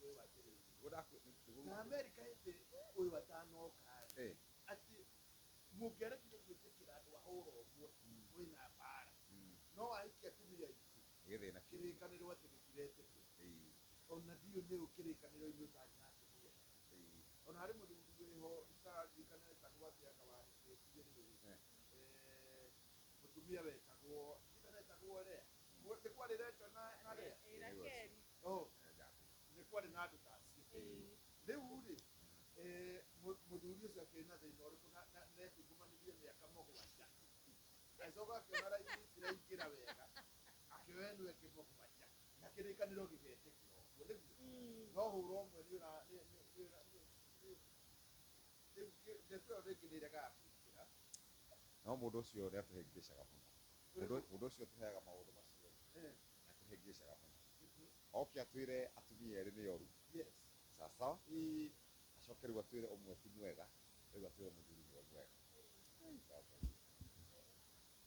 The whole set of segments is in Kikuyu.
ũyũ atĩrĩrĩ, Nĩguo na Amerika hĩndĩ ũyũ atanoka rĩ, atĩ mũngĩaregire gwĩtĩkĩra andũ a hũra ũmwe kwĩna mbara, no wahikia atumia aingĩ, Nĩ gĩthĩna kĩu. Kĩrĩkanĩro atĩ gĩtiretĩkĩra. Ona ndiũĩ nĩ ũ kĩrĩkanĩro-inĩ ũtangĩrakĩmwenda. Ona harĩ mũthuri wĩho itararirikana etagwo atĩa anga wahikĩtie rĩrĩ, mũtumia wetagwo, ndirikana etagwo Lea. Nĩ kwarĩ Rachel na Lea? Ĩ Rakeli. Oh, nĩ kwarĩ na andũ ta acio. Rĩu rĩ, mũthuri ũcio akĩrĩ na thĩna ũrĩkũ na etungumanirie mĩaka 7? Agĩcoka akĩona raini itiraingĩra wega, akĩoya ĩno ĩngĩ 7, na kĩrĩkanĩro gĩgetĩkĩra ũguo nĩguo. No hũra ũmwe nĩ ũra nĩ nĩ nĩ ũra nĩ nĩ rĩu ndeto ĩyo rĩngĩ nĩ ĩregaga kũingĩra. No mũndũ ũcio nĩ atũhĩngĩcaga mũno. Mũndũ ũcio ũtũheaga maũndũ macio nĩ atũhĩngĩcaga mũno. Oke atwĩre atumia erĩ nĩ oru. Sawa sawa. Acoke rĩu atwĩre ũmwe ti mwega, rĩu atwĩre mũthuri nĩwe mwega.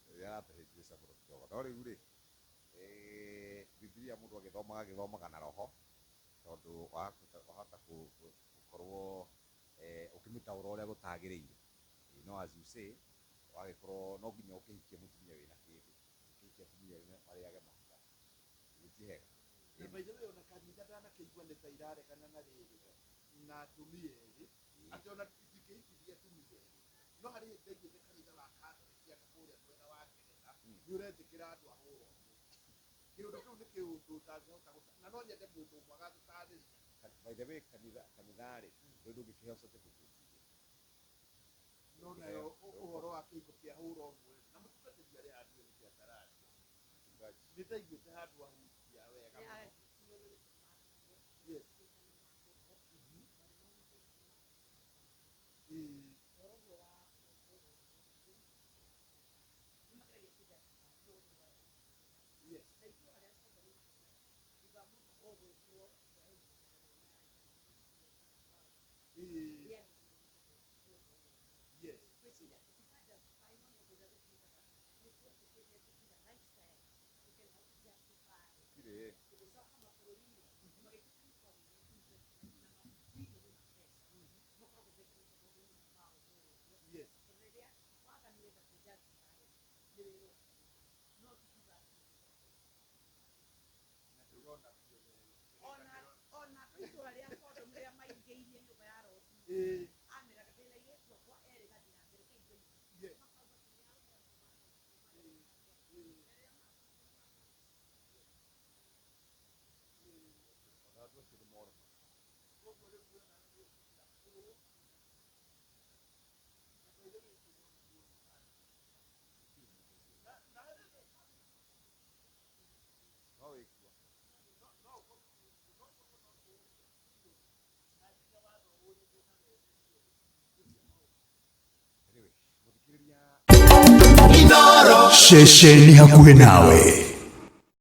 Nĩ aratũhĩngĩca mũno kidogo. No rĩu rĩ, Bibilia mũndũ agĩthomaga agĩthomaga na roho, tondũ wahota gũkorwo ũkĩmĩtaũra ũrĩa gũtagĩrĩire. No as you say, wagĩkorwo no nginya ũkĩhikie mũtumia wĩna kĩndũ, ũkĩhikia atumia erĩ marĩage mahuka, githĩ ti hega? Na by the way, ona kanitha ndanakĩigua nĩ ta iraregana na rĩrĩ na atumia erĩ, atĩ ona itingĩhikithia atumia erĩ. No harĩ hĩndĩ ndaiguĩte kanitha wa Katholiki anga kũrĩa mwena wa Ngeretha nĩ ũretĩkĩra andũ a hũra ũmwe. Kĩũndũ kĩu nĩ kĩũndũ ũtangĩhota gũta, na no nyende mũndũ ũmwe agatũtarĩria. By the way, kanitha rĩ, rĩu ndũngĩkĩheo certificate rĩ? No nayo ũhoro wa kĩhiko kĩa hũra ũmwe na mũtungatĩri arĩ handũ nĩ kĩatararia. Nĩ ndaiguĩte handũ ahunjia wega mũno. Yes. Yes. Gũtirĩ. Na ndũrona biũ we. Ona itũra rĩa Sodom rĩrĩa maingĩirie nyũmba ya Loti, ameraga ndĩna airĩtu akwa erĩ gathiĩ na mbere kei. Ona andũ acio nĩ moroma. Koguo rĩu wĩna kũũ na by the way na na No wĩkua. No ũkorwo no ũkorwo no ũrĩte biũ na nginya watho ũrĩte na wetherie. Anyway, mũthikĩrĩria. Ceceni hakuhĩ nawe.